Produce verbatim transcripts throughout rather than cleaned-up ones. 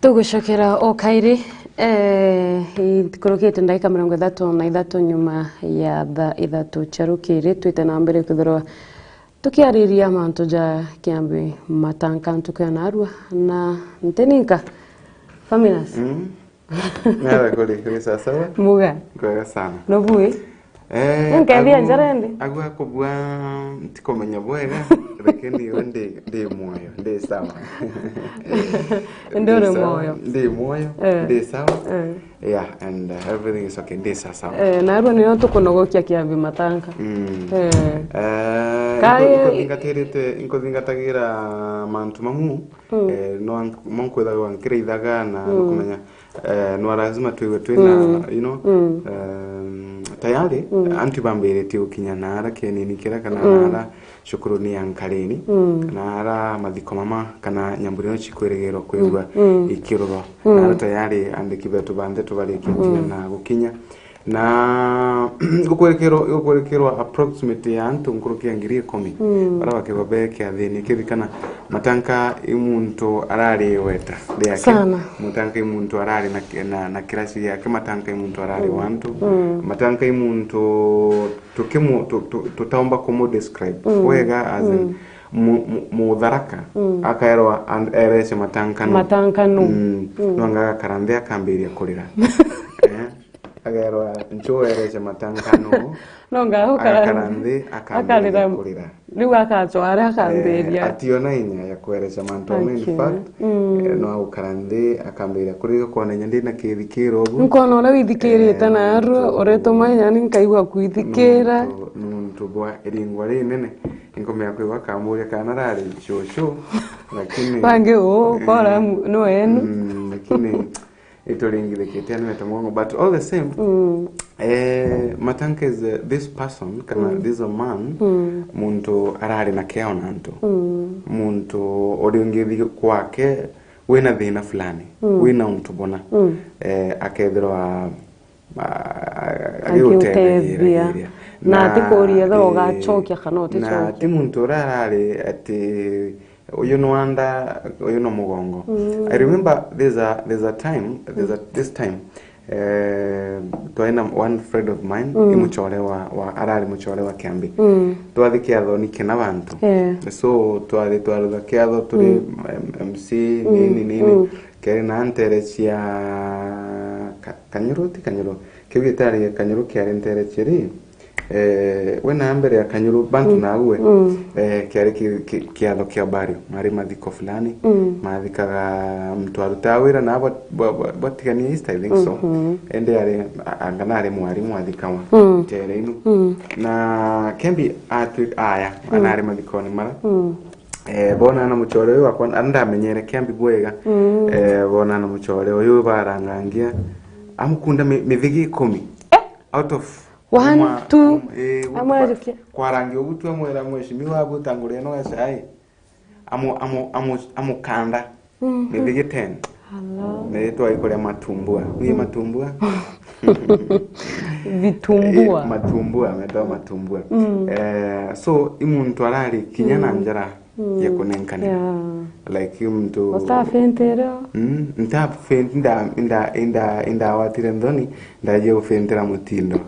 Tugucokera o kairi, eh, ikurukite ndagika mirongo ithatu na ithatu nyuma ya thaa ithatu cia rukiri, twite na mbere kwithirwa tukiariria mantu ja kiambi matanka ntuku ya narua na ntininka. Faminas. Mm. Nara kuri, kuri sawa sawa? Muga. Kwega sana. No bui? Eh, Nkethia agu-, njara indi? Agu akubua ntikumenya bwega, lakini we ndi, ndi mwoyo, ndi sawa. Ndi uri sawa, mwoyo. Ndi mwoyo, eh, ndi sawa. Eh. Yeah, and, uh, everything is okay, ndi sawa sawa. Eh, narua nio tukunogokia kiambi matanka. Mm. Eh. Eh, Kai- nku-, nkuthingatirite, nkuthingatagira mantu mamu, mm, eh, no nk-, mo nkwithagirwa nkiraithaga na, mm, nukumenya, eh, nwa lazima twiwe twina, mm, you know, mm, um, tayari, mm, antu bambiritie gukinya naara kienini kiria kana, mm, naara cukuruni ya Nkarini, mm, kana ara mathiko mama, kana nyambo iria cikwirigirwa kwithirwa, mm, mm, ikirurwa. Mm. Naara tayari andiki betu ba ndeto barikitie, mm, na gukinya. Na gukwerekerwa, gukwerekerwa approximate ya antu nkuruki ya ngiri ikumi, mm, baria bakegwa be kiathini. Kirikana, matanka i muntu arari weta riake. Sana. Matanka i muntu arari na, na, na kirasi giake, matanka i muntu arari, mm, wa antu. Mm. Matanka i muntu tukimu-, tu-, tu-, tutaumba kumu describe, mm, wega, as in, mm, mu-, mu-, mutharaka, mm, akaerwa an-, erece matanka nu. Matanka nu. Mm. Mm. Nwanga agakara nthi akambiria kurira. Eh? Agerwa nchu erece matanka nu. No ngaga gukara, agakara nthi, akambiria akarira, kurira. Riu agacwara, akambiria. Eh, ationa inya ya kwereca mantu amwe, in fact, mm, eh, no agukara nthi, akambiria kurira, kwona inya ndina kithikiro ugu. Nkona uria withikirite, eh, naru, ntu-, uretuma inya ni nkaigua kwithikira. Nuntu, nuntu bwa iringwa rinene, inkomea kwigua akamburia kana rari cucu, lakini bangi uu, eh, kora mu-, no enu. Mm, lakini ituringithikite ni wete mugongo, but all the same, mm, eh, Matanka is, uh, this person, kana, mm, this a man, mm, muntu arari na keo na antu. Mm. Muntu uri ungithi kwake wina thina fulani, mm, wina untu bona, mm, eh, akethirwa, a-, a-, agiuteethia. Agiuteethia. Na, na atikuria ethirwa, eh, ugacokia kana uticokia. Na ti muntu uria arari ati uyu ni wanda, uyu ni mugongo. Mm. I remember there's a, there's a time, there's a, this time, eh, twaina one friend of mine, mm, i mucore wa, wa, arari mucore wa Kiambi. Mm. Twathi kiathoni kina bantu. Eh. So, twathi twarutha kiatho turi, mm, M-, M C, mm, nini, nini. Mm. Keri na ntere cia ka-, Kanyuru, ti Kanyuru. Kiu gitari Kanyuru kiari ntere cia ri, eh, we na mbere ya Kanyuru, bantu, mm, nague, mm, eh, kiari ki-, ki-, kiatho kia bario, mari mathiko fulani, mm, mathikaga muntu arutaga wira na bwa-, bwa-, bwa-, bwatigania East, I think so. Mhm. Ende ari, a-, anga nari mwarimu athikawa, mm, ntere inu. Mm. Na Kiambi atwi-, aya, mm, anari mathikoni mara. Mm. Eh, bona na mucore uyu wakwa, ndamenyere Kiambi bwega. Mm. Eh, bona na mucore uyu barangangia, amukunda mi-, mithigi ikumi. Eh? Out of one, two, eh, amwe kwa-, ajukia. Kwarangia ugu tu amwira, "Mheshimiwa, abu tangurira no gacai." Amu-, amu-, amu-, amukanda. Mhm. Mithigi ten. Hello. Ni twaikuria matumbua. Ni, mm, matumbua? Vitumbua. Eh, matumbua, metawa matumbua. Mm. Eh, so, i muntu arari kinya na, mm, njara, mm, ya kunenkanira. Yeah. Like, i muntu utafentire. Mm, ntafent-, nda-, nda-, nda-, ndawatire nthoni, ndaje gufentira mutindo.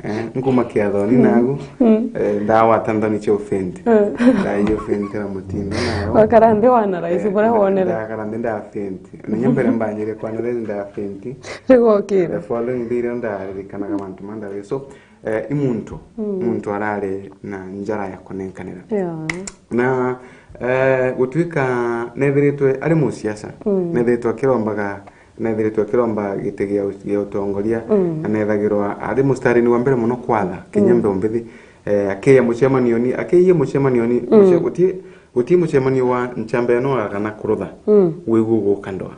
Eh, nkuma kiathoni, mm, nagu, mm, eh, ndawata nthoni cia ufenti. Eh. Ndaije ufentira mutindo nao. Wakara nthi wana rais, eh, buria wonere. Ndakara nthi ndafenti. Na inya mbere mbanjire kwana rais ndafenti. Riu okire. The following day rio ndaririkanaga mantu mandawe. So, eh, i muntu, mm, muntu arari na njara ya kunenkanira. Yeah. Na, eh, gutuika nethiritwe ari musiasa, mm, nethiritwe akirombaga, nethiritwe akiromba giti gia u-, gia utongoria, mm, na nethagirwa ari mustarini wa mbere muno kwatha, kinya, mm, mbeu mbithi, eh, akiya mucemanio ni, akiya mucemanio ni, mm, muce-, guti, guti mucemanio wa ncamba ino agana kurutha, mm, wigu guka ndoa.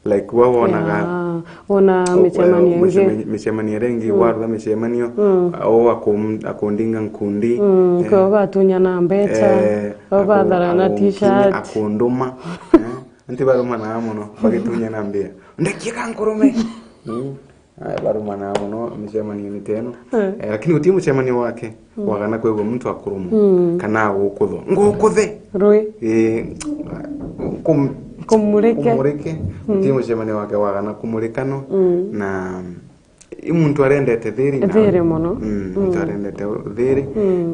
Like, we wonaga, yeah, wona u-, micemanio u-, ingi. Miceme-, micemanio iria ingi, mm, warutha micemanio, mm, o akum-, akundinga nkundi, mm, eh, kio batunyana mbeca, eh, o aku-, batharana akunkinya, t-shirt. Akunduma, eh, anti barumanaga muno, bagitunyana mbia. "Ndekie ka nkurume." Mm. Aya, barumanaga muno micemanio-ini ta ino. Eh. Eh, lakini guti mucemanio wake, mm, wagana kwigua muntu akurumwa, mm, kana agukuthwa. "Ngukuthe!" Rui. Eh, kum-, Kumurike. Kumurike. Mm. Ti mucemanio wake wa kana kumurika no. Mm. Na i muntu arendete thiri na thiri mono. Mm, muntu arendete thiri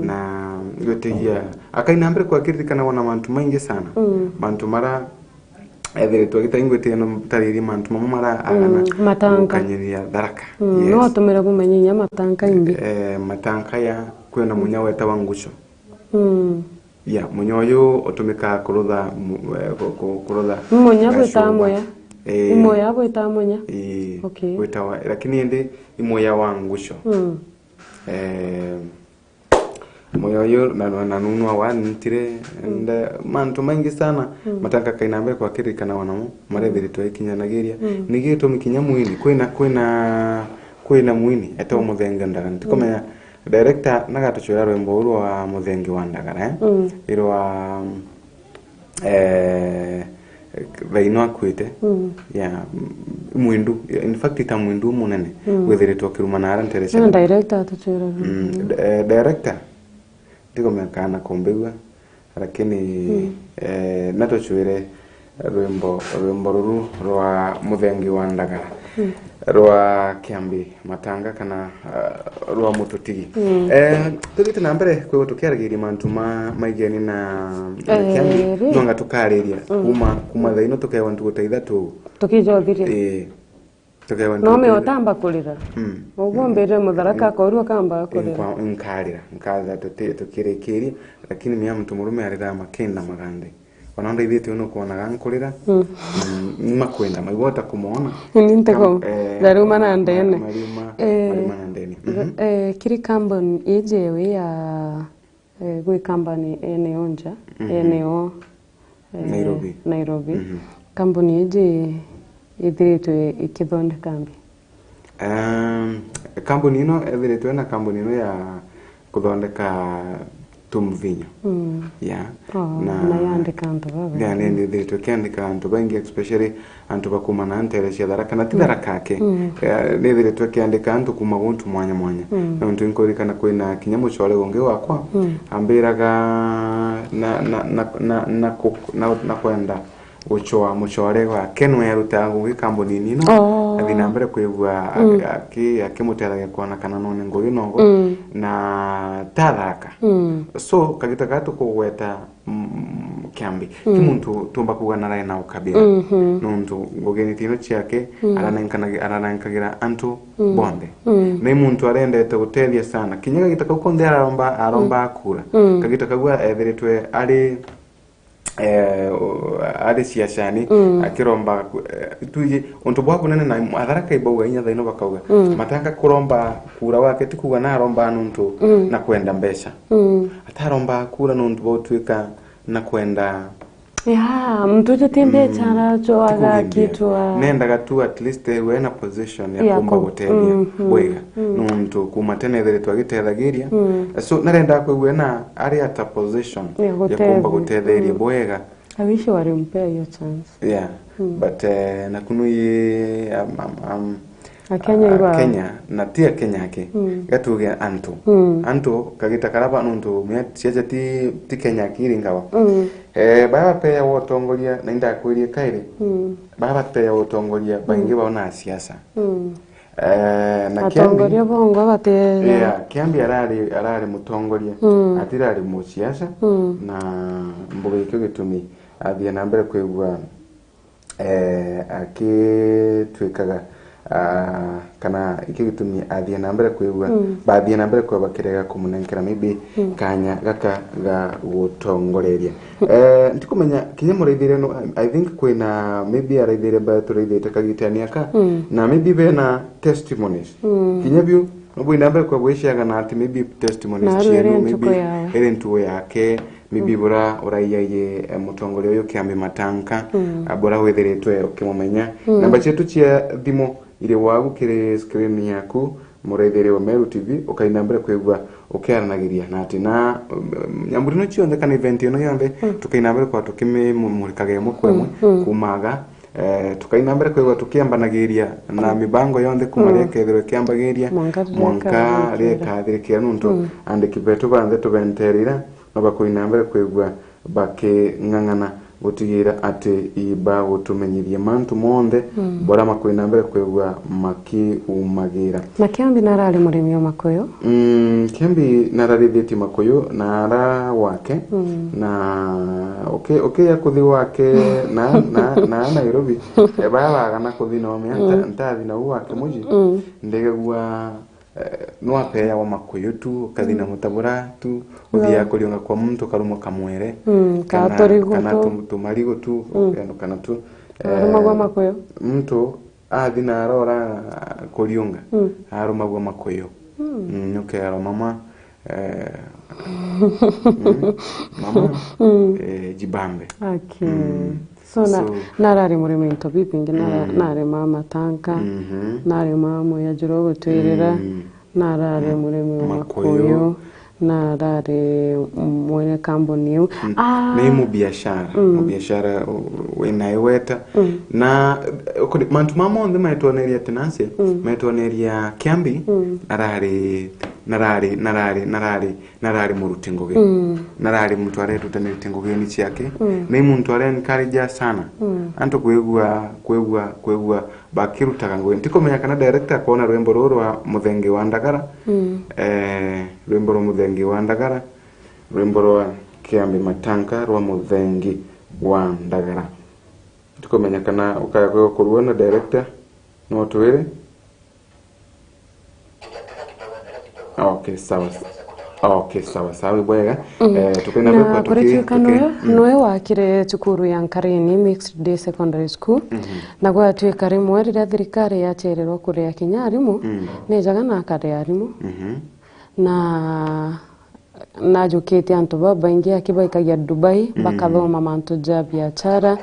na gwitigia akaina mbere kwa kiririkana wona mantu maingi sana. Mm. Mantu mara ethiritwe agitaingwitiria no tariri mantu mamwe mara agana matanga. Gukanyiria Tharaka. Mm, yes. No atumire kumenya inya matanga ingi. Eh, matanga ya kwina munya wetawa Ngusho. Mm. Ya, munya uyu utumikaa kurutha mu-, eh, ku-, ku-, kurutha. Munya gwita gacuba. Muya. Eh. Muya gwita munya. Eh, okay. Gwitawa, lakini indi i muya wa Ngusho. Mm. Eh, muya uyu na, na, na nunwa wanitire, mm, and, eh, mantu maingi sana, mm, matanga kaina mbere kwa kiririkana wanamo, marethiritwe ikinyanagiria. Mm. Ni gitumi kinya mwini, kwina, kwina, kwina mwini, etawa, mm, Muthengi Ndagara. Ntikumenya, mm, director nagatucwira rwimbo ruu rwa Muthengi wa Ndagara, eh? Mm. Irwa, eh, thaino akuite. Mm. Yeah, m-, mwindu, in fact, ita mwindu munene, mm, withiritwe ukirumana ara ntere cia. Na director atucwira rwimbo. Mm, d-, eh, director, ndikumenya kana kumbigua. Lakini, mm, eh, natucwire rwimbo, rwimbo ruru rwa Muthengi wa Ndagara, mm, rwa Kiambi Matanga kana, ah, rwa Mututigi. Mm. Eh, tuthite na mbere kwigua tukiaragiria mantu ma maigeni na, na, eh, Kiambi, ri- nonga tukariria, mm, kuma, kuma thaa ino tukewa ntugu ta ithatu. Tukijothiria. Eh. Tukewa no ntugu me ta ithatu. Otamba kurira. Mm. Uguo mbirire Mutharaka, mm, akorua akamba kurira. Nkwa-, nkarira, nkarira tuti-, tukirikiria, lakini mia muntu murume arira makinda magande. Ona ndaithitie uno kuonaga nkurira. Mm. Mm, makwenda, maigua ta kumwona. Ni ntiko. Kam-, eh, ndaruma na ndene. Mariuma, eh, mariuma na ndene. Mhm. Eh, kiri kambuni iji wi ya Eh, gwi kambuni ene o nja, mhm, ene o, eh, Nairobi. Nairobi. Mhm. Kambuni iji ithiritwe ikithondeka mbi? Ehm, kambuni ino ethiritwe na kambuni ino ya kuthondeka tu mvinyo. Mm. Yeah. Oh, na, na yandika antu babaingi. Yeah, ni, ni ithiritwe ikiandika antu baingi, especially antu ba kuuma na ntere cia Tharaka, na ti, mm, Tharaka ake. Mm. Eh, nithiritwe kiandika antu kuuma guntu mwanya mwanya. Mm. Nontu inkuririkana kwina kinya mucore ungi wakwa, mm, ambiraga na, na, na, na, na, ku-, na, na kwenda gucwaa mucore wake nwe arutaga ngugi kambunini ino. Oh. Athi na mbere kwigua a-, mm, aki-, akimutethagia kwona kana none ngugi nogo, mm, na ta Tharaka. Mm. So, kagita gaa tukugweta mm, Kiambi. Mm. Ti muntu tumba kuuga narae na ukabira. Mhm. Nontu ngugi ni tino ciake, mm, aranenkanaga-, aranenkagira antu, mm, bonthe. Mm. Ni muntu arendete gutethia sana. Kinya kagita kau konthe araromba, aromba, mm, kura. Mm. Kagita kau ethiritwe ari, eh, u-, ari ciacani, mm, akiromba ku-, eh, twiji untu bwa bunene na Atharaka ibauga inya thaino bakauga. Mm. Matanga kuromba kura wake ti kuuga naromba nontu, mm, na kwenda mbeca. Mm. Ataromba kura nontu bwa utwika na kwenda. Ya, muntu uju ti mbeca, mm, aracoaga akitwa. Nendaga tu at least ewe ena position ya, ya kumba ku-, gutethia, mhm, bwega. Mm. Nontu kuuma tene ethiritwe agitethagiria. Mm. So, narenda kwigua ena ari at a position ya kumba gutetheria, mm, bwega. I wish walimpea hiyo chance. Yeah. Mm. But, eh, nakunu yi, um, um, um, Akenya, ah, iba Kenya, na ti Akenya ake. Mm. Gatuge antu. Mm. Antu kagita karaba nontu mia ciaca ti, ti Kenya akiri ngawa. Mm. Eh, baba bapeawa utongoria, na indakwirie kairi. Mm. Baba bapeawa utongoria, baingi, mm, bao na siasa. Mm. Eh, na Kiambi, atongoria bongwa bate, yeah, Kiambi arari, arari mutongoria, mm, atirari musiasa, mm, na mbuga ikio gitumi athie na mbere kwigua eh, akitwikaga, ah, kana ikio gitumi athie na mbere kwigua, mm, bathie na mbere kwigua bakirega kumunenkera maybe, mm, kanya gaka ga gutongoreria. Eh, ntikumenya kinya muraithiria no, I, I think kwina maybe araithiria ba turaithite kagitani aka, mm, na maybe bena testimonies. Mm. Kinya biu, no bwina mbere kwa bwiciaga na ati maybe testimonies cienu, maybe iri ntugu yake, maybe, mm, bura uraiyaye, eh, mutongoria uyu Kiambi Matanka, mm, ah, bura withiritwe ukimumenya. Mm. Namba cietu cia thimu iri wagu kiri screen yaku, muraithiria wa Meru T V, ukaina mbere kwigua ukiaranagiria na ati na, um, nyambu ino cionthe kana event ino yonthe, mm, tukaina mbere kwa tukimimurikaga imwe kwa imwe, mm, mm, kumaga, eh, tukaina mbere kwigua tukiambanagiria na, mm, mibango yonthe kumara, mm, ikethirwa ikiambagiria mwanka riria ikathirikira, nontu, mm, andiki betu banthe tubenterira, no bakuina mbere kwigua baking'ang'ana gutigira ati ibagutumenyithia mantu monthe, mm, boria makwina mbere kwigua makiumagira. Na Kiambi narari murimi o makuyu? Mm, Kiambi nararithitie makuyu na ara gwake, mm, na uki-, ukiya kuthi gwake na, na, na Nairobi, e, baya bagana kuthi nome, nta-, mm, ntathi nau gwake muji, mm, ndigagua, eh, nwapeagwa makuyu tu, ukathi na, mm, mutabura tu, uthiaga, mm, kuriunga kwa muntu, ukarumwa kamwere, mm, kana, kana turigu kana tu, tu-, tumarigu tu, mm, kana tu, arumagwa, eh, makuyu. Muntu athi na arora kuriunga, mm, arumagwa makuyu. Mm. Mm, nukerwa mama, eh, mm, mama, mm, eh, jibambe. Okay. Mm. So, na, so, narari murimi into bibingi, nara-, mm, narimaa matanka, mhm, narimaa muya jura ugutwirira, mm, narari, mm, murimi wa makuyu, makuyu, narari mwene kambuni iu. Mm. Ah! Ni mubiashara, mm, mubiashara u-, wina igweta. Mm. Na, eh, kuri-, mantu mama monthe maitwoneria ati Nancy, mm, maitwoneria Kiambi, mm, narari, narari, narari, narari narari muruti ngugi. Mm. Narari muntu arerutanirite ngugini ciake. Mm. Ni muntu are encourage sana. Mm. Antu kwigua, kwigua, kwigua bakirutaga ngugi. Ntikumenya kana director akoona rwimbo ruru rwa Muthengi wa Ndagara. Mm. Eh, rwimbo rwa Muthengi wa Ndagara. Rwimbo rwa Kiambi Matanka rwa Muthengi wa Ndagara. Ntikumenya kana ukaya kwigua kuruona director. No twire. Okay, sawa. Okay, sawa, sawa, ibwega. Mm. Eh, tukwina na mbere kwa kuri tuki-, tuka tuki-, noyo, mm, noyo wakire cukuru ya Nkarini Mixed Day Secondary School. Mhm. Na gwatuika rimwe riria thirikari yacererwa kuria kinya arimu, mm, nejaga na akaria arimu. Mhm. Na najukitie antu babaingi akibaikagia Dubai, mm, bakathoma mantu ja biachara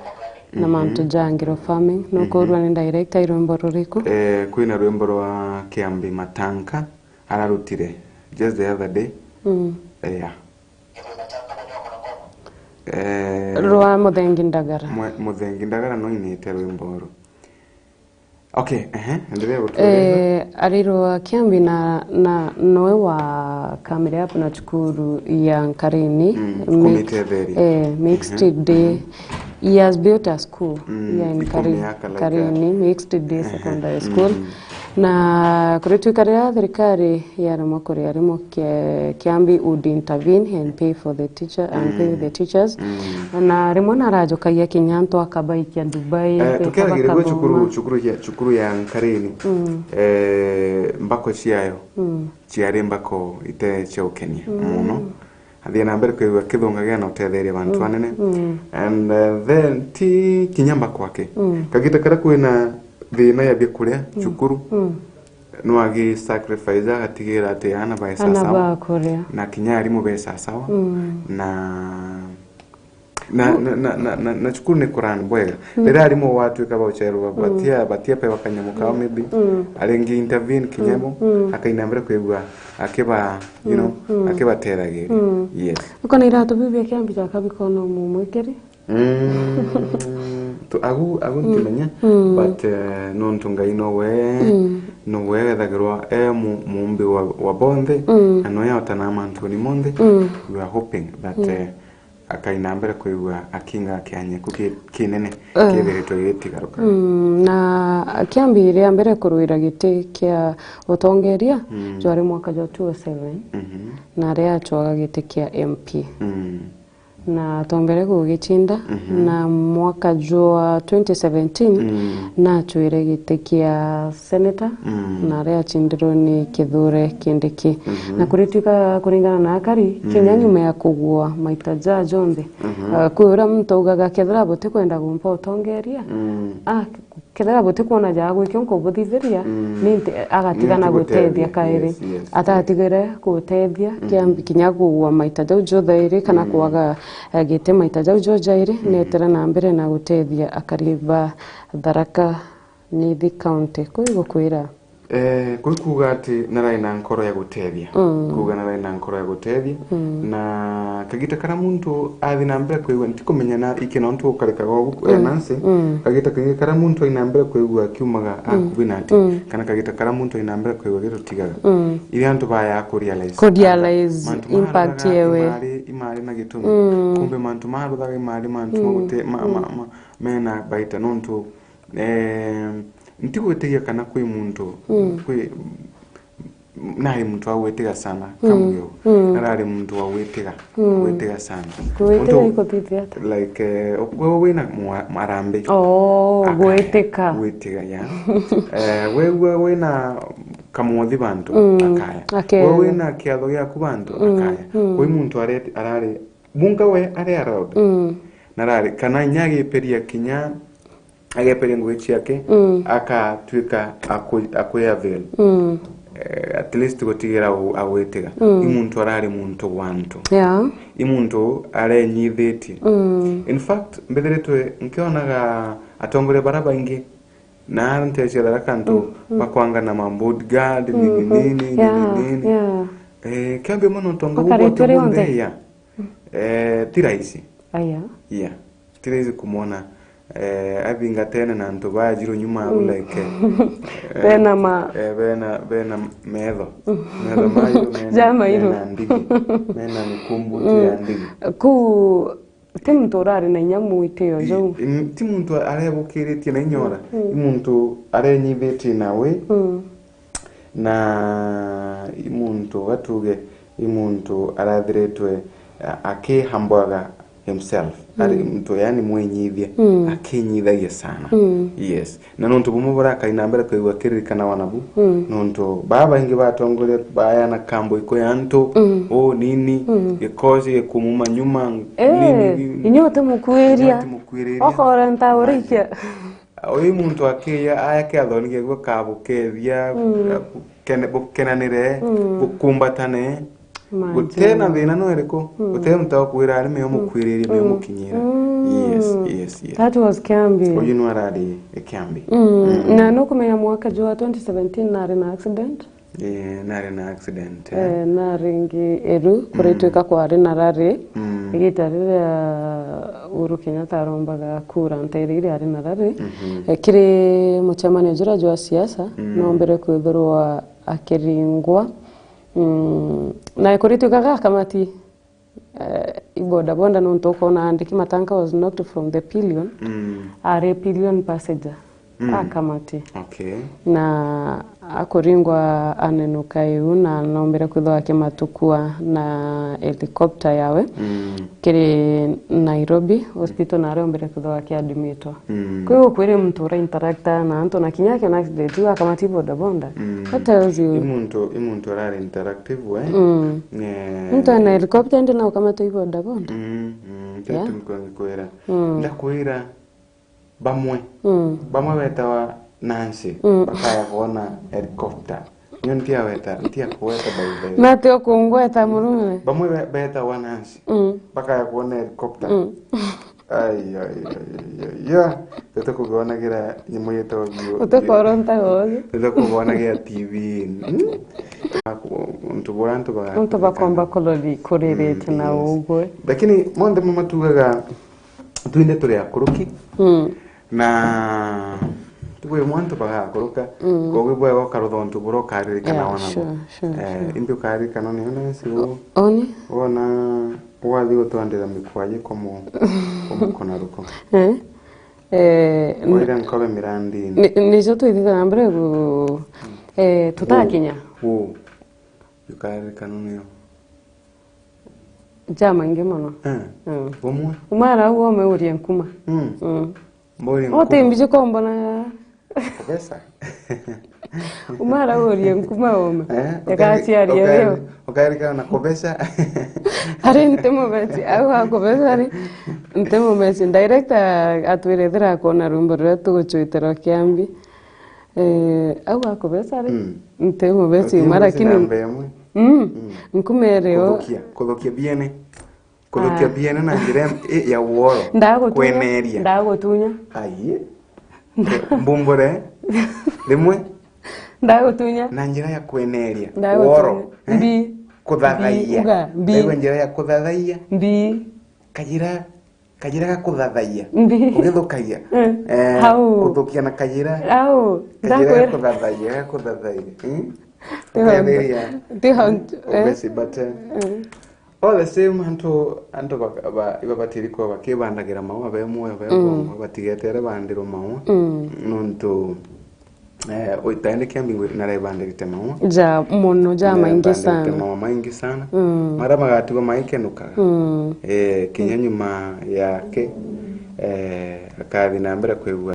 na, mhm, mantu ja ngiro farming. Mhm. Nukurua ni director i rwimbo ruriku? Eh, kwina rwimbo rwa Kiambi Matanka ararutire just the other day. Mm. Yeah. Eh, rwa Muthengi Ndagara. Mwe-, Muthengi Ndagara no inite rwimbo ru. Okay, ehe, endelea kutueleza. Eh, arirwa Kiambi na, na noe wa kamere hapo na cukuru ya Nkarini, mm, mix-, kumitetheria, eh, mixed, ehe, day. Mm. He has built a school, mm, here in Kari-, ikumiaka like Karini, a mixed day, ehe, secondary school. Mm. Na kuritwika riria thirikari yaremwa kuria arimu, Ki-, Kiambi would intervene and pay for the teacher and pay the, mm, teachers. Mm. Na rimwe narajukagia kinya antu akabaikia Dubai, eh, tukiaragirigua cukuru, cukuru ya, cukuru ya Nkarini, mm, eh, mbako ciayo, mm, ciari mbako ite cia ukenia, mm, muno. Athie na mbere kwigua kithungagia na utetheria bantu, mm, anene. Mm. And, eh, then ti kinya mbako ake. Mm. Kagita karia kwina thina ya biakuria, mm, cukuru, mm, no agi sacrifice agatigira ati ana bae sawa sawa. Ana bakuria. Na kinya arimu be sawa sawa. Mm. Na, na, na, na cukuru ni kurani bwega. Mm. Riria arimu gwatuika ba ucerwa, mm, batia, batia pewa kanyamu kao, mm, maybe. Mm. Aringi intervene kinya bo, mm, akaina mbere kwigua akiba, you know, mm, mm, akibatethagiria. Mm. Yes. Uko na iratu bibi Kiambi ja kabikono mumwikiri? Mm, tu-, agu, agu, mm, ntimenya, mm, but, eh, nontu Ngai nowe, mm, nowe wethagirwa e mu-, muumbi wa, wa bonthe, mm, na nowe ahotanaa mantuni monthe, mm, we are hoping that, mm, eh, akaina mbere kwigua akinga kianyeku ki-, kinene, eh, kithiritwe gigitigaruka. Mm, na Kiambi ria mbere kurwira giti kia utongeria, mm, jwari mwaka jwa two oh seven, mhm, na ria acwaga giti kia M P. Mm. Na tombere gugicinda, mhm, na mwaka jwa twenty seventeen, mm, nachwire giti kia senator, mm, na riacindirwe ni Kithure Kindiki. Mhm. Na kuritwika kuringana na akari, kinya, mm, nyuma ya kugua maita ja jonthe, mhm, ah, kwi uria muntu augaga, kethira butikwenda gumpa utongeria, mm, ah, kethira butikwona ja gwikio nkubuthithiria, mm, ni nti-, agatiga na gutethia kairi. Yes, yes, yes. Atatigire gutethia, mm, Kiambi kinya kugua maita jau jonthe jairi, kana, mm, kwaga, eh, giti maita jau jonthe jairi, mm, netera na mbere na gutethia akari ba Tharaka Nithi County. Kwi gukwira, Eh, kwi kuuga ati narari na nkoro ya gutethia. Mm. Kuuga narari na nkoro ya gutethia. Mm. Na kagita karia muntu athi na mbere kwigua, ntikumenya na iki nontu ukarikaga ugu, eh, mm, Nancy, mm, kagita kaingi karia muntu ai na mbere kwigua akiumaga, mm, akubi na ati, mm, kana kagita karia muntu ai na mbere kwigua gitutigaga. Mm. Iria antu baya ku realize. Ku realize mantu impact maruthaga yewe. Imari, imari na gitumi. Mm. Kumbe mantu maruthaga imari mantu, mm, magute-, ma-, ma-, mm, ma-, mena baita nontu, eh, ntigwitigia kana kwi muntu, mm, kwi, nari muntu wa gwitiga sana, mm, Kamugeo. Mm. Narari muntu wa gwitiga, mm, gwitiga sana. Gwitiga. Untu ikuthithia ata? Like, eh, we wina mwa-, marambi. Oh, akaya. Gwitika. Gwitiga, yeah. Eh, we, we wina kamothi bantu, mm, akaya. Akaya. We wina kiatho giaku bantu, mm, akaya. Mm. Kwi muntu areti-, arari, bunga we ari around. Mm. Narari, kana inya agiperia kinya ageperia ngugi ciake, mm, akatuika aku-, akwi avail. Mm. Eh, at least gutigira u-, agwitiga. Mm. I muntu arari muntu gwa antu. Yeah. I muntu arenyithitie. Mm. In fact, mbithiritwe nkionaga atongoria bara baingi na nte cia Tharaka Nithi, mm, mm, bakwanga na ma bodyguard, nini, mm-hmm, nini, yeah, nini, nini. Yeah. Eh, kiambi mono tonga gukwa tonga nthi ya. Eh, ti rahisi. Aya. Yeah. Ti rahisi kumwona, eh, athingatene na antu bajiru nyuma au, mm, like, eh, bena ma- eh, bena, bena metho. Metho mairu, mena, jamairu, mena ndigi. Mena mikumbuti, mm, ya ndigi. Ku, ti muntu urari na inya mwitio jau. I, i, ti muntu arebukiritie na inya ura. Mm. I muntu arenyithitie nawe. Mm. Na i muntu, gatuge, i muntu arathiritwe, a-, akihambwaga himself. Ari, mm, muntu, yani, mwinyithia, mm, akinyithagia sana. Mm. Yes. Na nontu bumwe burakai na mbere kwigua akiririkana wana bu, mm, nontu baa baingi batongoria bayana kambo iko ya antu, mm, o nini, mm, gikosi gikumuma nyuma, eh, nini, nini, inya utimukuiria. Inya utimukuiriria. Okora ntaurikia. Imagine. Uyu muntu akiya, aya kiathoni giaku akabukethia, mm, bukene-, bukenanire, mm, bukumbatane. Imagine. Guti na thina no iriku. Mm. Guti muntu akwira ari meo, mm, mukwiririe, meo, mm, mukinyira. Mm. Yes, yes, yes. That was Kiambi. Uyu no arari Kiambi. Mm. Mm. Na nukumenya mwaka jwa twenty seventeen nari na accident. Eh, nari na accident, eh? Eh, nari ngi Eru, mm, kuritwika kwari na rari, mm, igita riria Uhuru Kenyatta arombaga kura ntere iria ari na rari. Mhm. Eh, kiri mucemanio juria jwa siasa, mm, nombere kwithirwa akiringwa. Mm, na kuritwikaga akamati, eh, i bodaboda nontu ukona andiki Matanga was knocked from the pillion, mm, ari pillion passenger, mm, akamati. Okay. Na akuringwa anenuka iu na nombere kwithwa akimatukua na helicopter yawe, mm, kiri Nairobi hospital, na arombere kwithwa akiadmitwa. Mm. Kwi ukwiri muntu ura interacta na antu na kinya akiona accident iu akamati bodaboda. Mm. That tells you. I muntu, i muntu arari interactive we. Mm. Eh, muntu ena helicopter indi na ukamata i bodaboda. Mm, mm, yeah. Nkwira. Mm. Ndakwira bamwe. Mm. Bamwe betawa Nancy, mm, bakaya kwona helicopter. Nyo ntia weta, ntia kuweta by the way. Nati ukungweta murume? Bamwe be-, betawa Nancy, mm, bakaya kwona helicopter. Mm. Ai, ai, ai, ai, ai, ya. Tete kugonagira nyimu yetawa bio. Utekorwo ntagogi. Tete kugonagira T V. Hmm? Untu bura antu ba-, antu bakomba kurori-, kuririte, mm, na, yes, ugwe. Lakini monthe mamatugaga twinthe turi akuruki. Mm. Na tuwe mwantu bagakuruka, mm, koguo bwega ukarutha untu buria ukaririkana, yeah, wana sure, bo. Sure, eh, sure. Imbi ukaririkana ni ona siu. Oni? Wona wathi gutwandira mikwaji komo, komo kona ruko. Eh? Eh, waira nkobe mirandini. Ni-, nicio twithite na mbere gu-, eh, tutakinya. Uu. Ukaririkana niyo. Jamaingi mono. Eh. Mm. Bumwe? Umara au ome urie nkuma. Mm. Mm. Mburie nkuma. Ote mbiji kombona. Kubesa? Umara urie nkuma ome. Eh, ekaciaria ukari-, leo. Ukaririkana na kubesa? Ari nti mubeci, au akubesa ari nti mubeci. Director atwire thira akona rwimbo ruria tugucwitira Kiambi. Eh, au akubesa ari, mm, nti mubeci uma, lakini namba imwe. Mm. Mm. Nkumere o. Kuthukia, kuthukia biene. Kuthukia, ah, biene na njira ya, ya uoro. Ndagutunya. Kweneria. Ndagutunya. Ai. Mbumbure. Rimwe. Ndagutunya. Na njira ya kweneria. Ndagutunya. Woro, eh? Mbi. Kuthathaia. Mbi, uga, mbi. Ndaigua njira ya kuthathaia. Mbi. Kajira, kajira ga kuthathaia. Mbi. Kugithukagia. Mm. Eh, hau. Kuthukia na kajira. Au. Kajira ga kuthathaia, ga kuthathaia. Hmm? Tiho, tiho, eh. Obesi, but, eh, mm. All the same, antu, antu ba, ba, ibabatiri kuba bakibandagira maua be muoyo, be mm, bwongo, batigetere bandirwe maua. Mm. Nontu, eh, itaende kia mbingu narebandirite maua. Ja, mono, ja maingi sana. Narebandirite maua maingi sana. Mm. Maria magatigwa magikenukaga. Mm. Eh, kinya nyuma yake, eh, akathi na mbere kwigua